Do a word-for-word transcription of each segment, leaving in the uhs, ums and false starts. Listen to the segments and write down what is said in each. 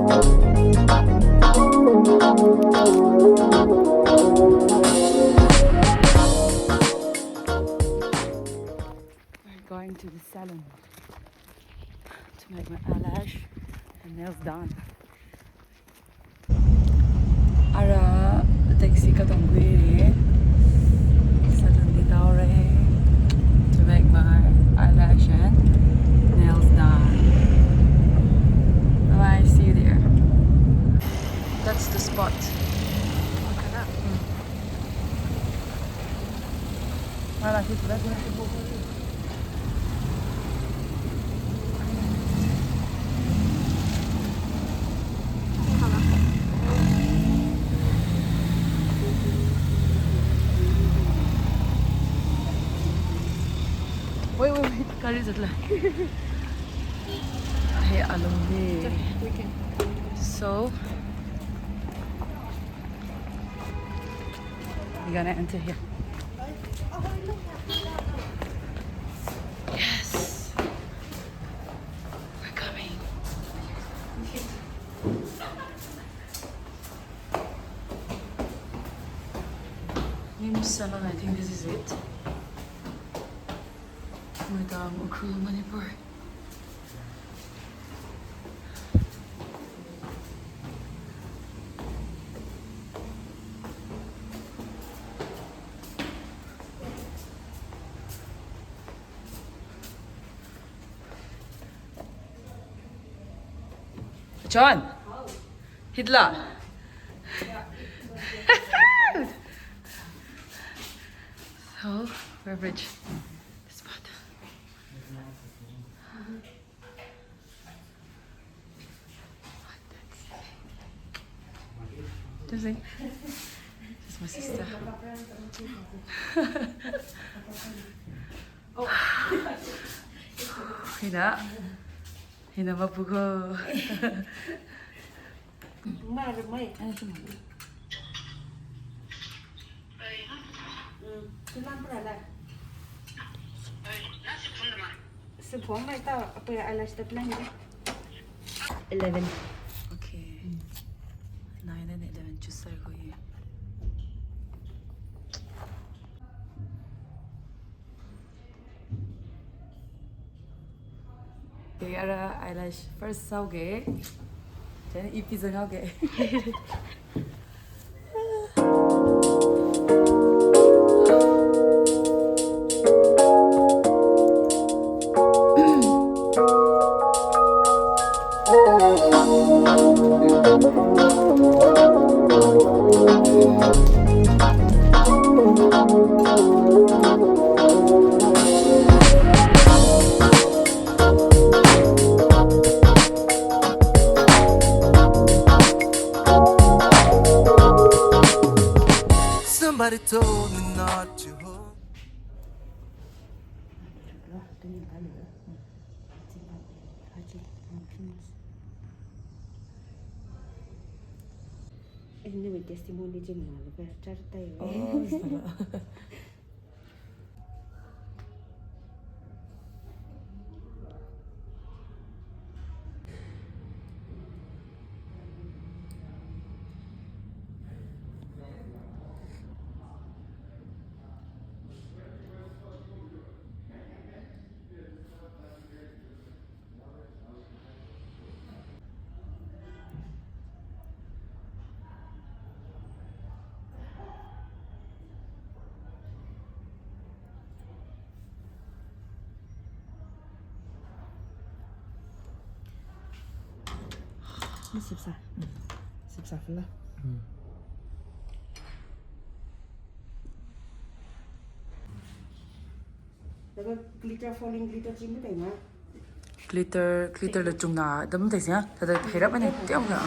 We're going to the salon to make my eyelash and nails done. Ara taxi katongkhuira. Salon li tāhaora to make my eyelash and nails done. Bye bye, see you there. That's the spot. Look at that. Wait, wait, wait. Gari zatlei. Hey, alung hi. So, we're gonna enter here. Yes. We're coming. Mim's salon, I think this is it. Moirang, Ukhrul, Manipur. John, Hitler. So, beverage. This part. Just like, just my sister. Hina, hina mapuko. Mai, mai. Mm, tulang pura la. Sipong mai tao, apa ya, eyelash tap lang ya? Eleven. Okay. Nine and eleven, just like we. Okay, ara eyelash first sāoga. Then ipi zanghaoga. Somebody told me not to hold. Anyway, testimony jing na le char tai. Oh, is that? Ni sipsa. Sipsa fula. Laga glitter, falling glitter chi matheina. Glitter, glitter la chungna dam theisai. Thāda theirap mane, tiam na.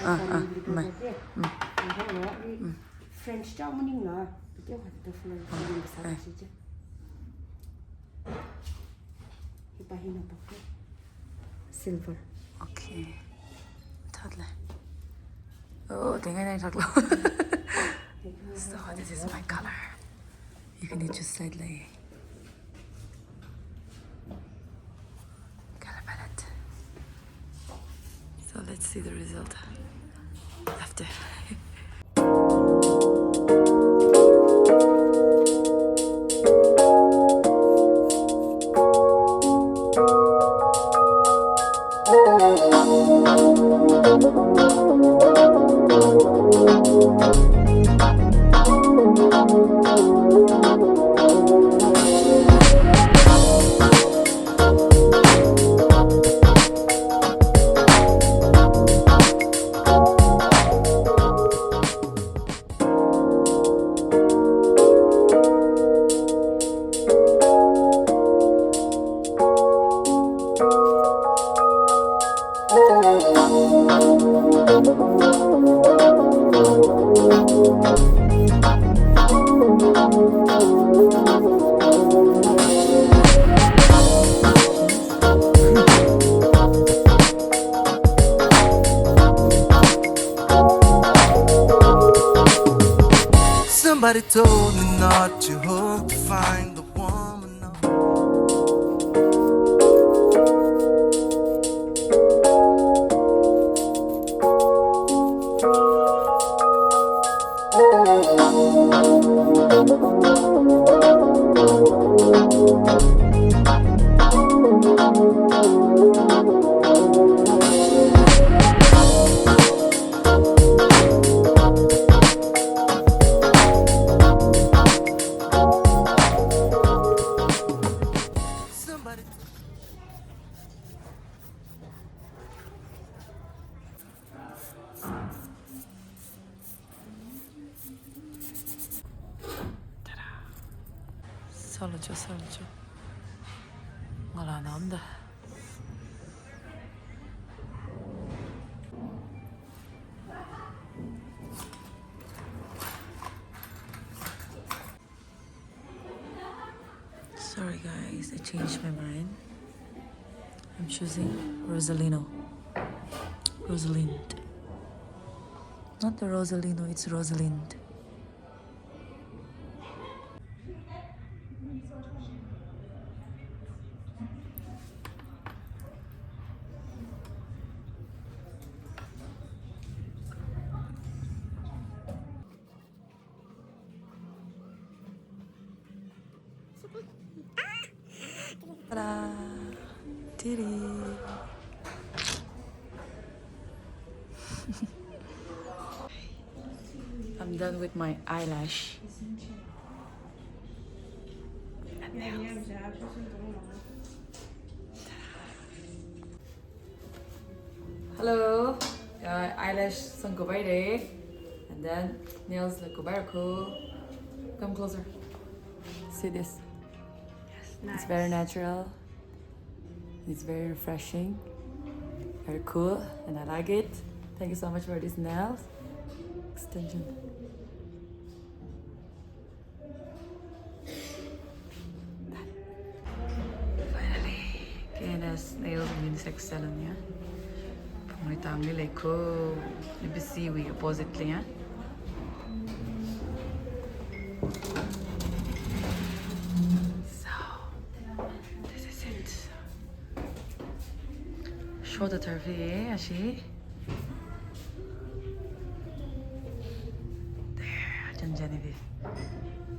Ah, ah, mai. Mm. French chao maningla, tiam hāda falling, falling sāsi chi. Hipa hina pa. Silver. Okay. Thāda lei. Oh, tengai nai thaklo. So this is my color. You can just slightly color palette. So Let's see the result after. Somebody told me not to hope to find the woman. Somebody. Ta-da. Sālu cho, sālu cho. Ngalāna amda. Sorry guys, I changed my mind. I'm choosing Rosalino. Rosalind. Not the Rosalino, it's Rosalind. Ta-da! Titty! I'm done with my eyelash. Hello. Uh, eyelash sangkhuipaira. And then nails la khuipaira ko. Come closer. See this. It's very natural. It's very refreshing. Very cool. And I like it. Thank you so much for these nails. Extension. Finally, K N S Nails and Unisex Salon ya. Phungreitangli lei ko, N B C wui opposite li ya. So, this is it. Short term hi, ashi. There, John Genevieve.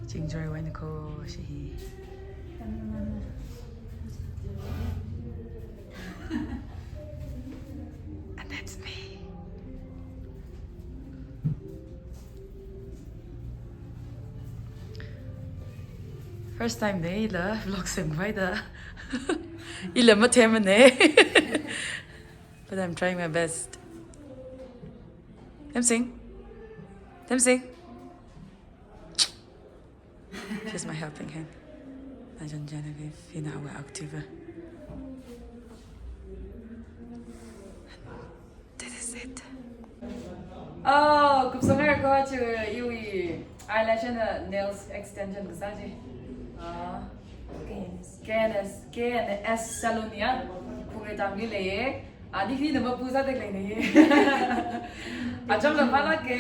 Chingjoy wai ko ashi hi. And that's me. First time da ila vlog semkhuida. Ila mathemmana. But I'm trying my best. Themsing. Themsing. She's my helping hand. John Genevieve, hina awui active. This is it. Oh, kupsang haira ko, chi iwui eyelash and nails extension kasā chi. Ah. K N S. K N S, K N S Salon ya. Phungreitangli lei. Ani hi nama pusa tek lei ni. Acham la phala ke,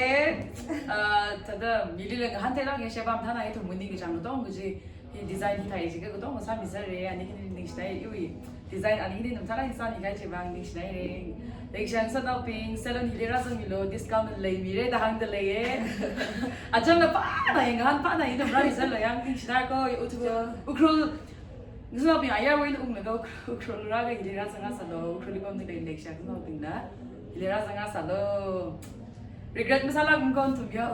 ah, thāda mili la ngahāntheilāk ye sheba mathāna ithum muni kachang katong kaji, hi design hithā chi katonga sāmisera, ani hi ningshida iwui Design ani hili namsālāk sāmi kahai chiwui vang ningshinaire. Leishiya ngasotnaobing, salon hili rāzangmilu, discount leimire da hāngda leiye. Achonla pana, ngahān pana, ina rāzanglo yang ningshina ko, Ukhrul, Ukhrul. Ngasotnaobing ayarwui eina unglaga Ukhrul, Ukhrul rāga hili rāzang ngasālu, Ukhrulli pamda khalei leishiya ngasotnaobingla hili rāzang ngasālu. Regret masālākmang ko nathum yo.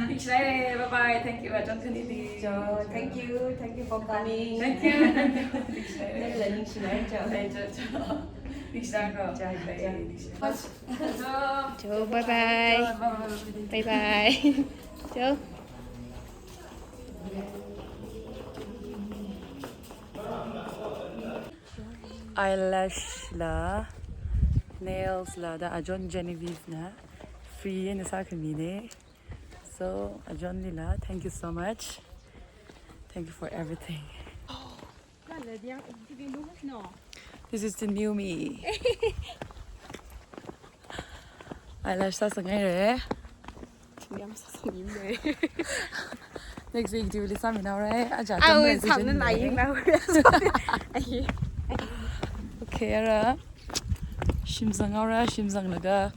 Ningshinaire, bye bye, thank you, achon khanili. Jo, thank you, thank you for coming. Thank you, thank you. Nala ningshinai, jo. Ai, jo, jo. Ningshina ko. Jo, jo. Ningshina. Jo, bye bye. Bye bye. Bye bye. Jo. Eyelash la, nails la, da achon Genevieve na free eina sākhamine. So, achonlila, thank you so much. Thank you for everything. This is the new me. Eyelash sāsangaire. Yam sāsangaire. Next week Diwali sāminaore. Aja. Ai, tamra sāmina vision naingaore. Ai. Okay, ara. Shim zanghaora, shim zanglaga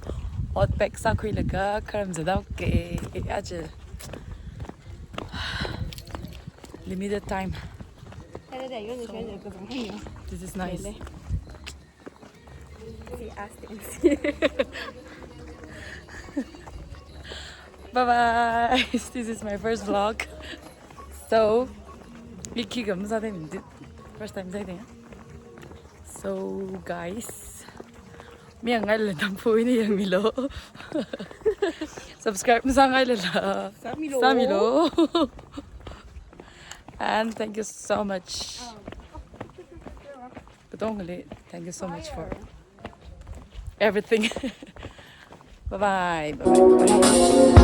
ot pack sākhuilaga kharam zāda ke aja. Limited time. This is nice. Bye bye. This is my first vlog. So, iki gam sa de first time sa de. So guys, mi ngai le tam pui ni yangmilo. Subscribe masāngailala sāmilo. Sāmilo. And thank you so much. Katongli, thank you so much for everything. Bye bye. Bye bye.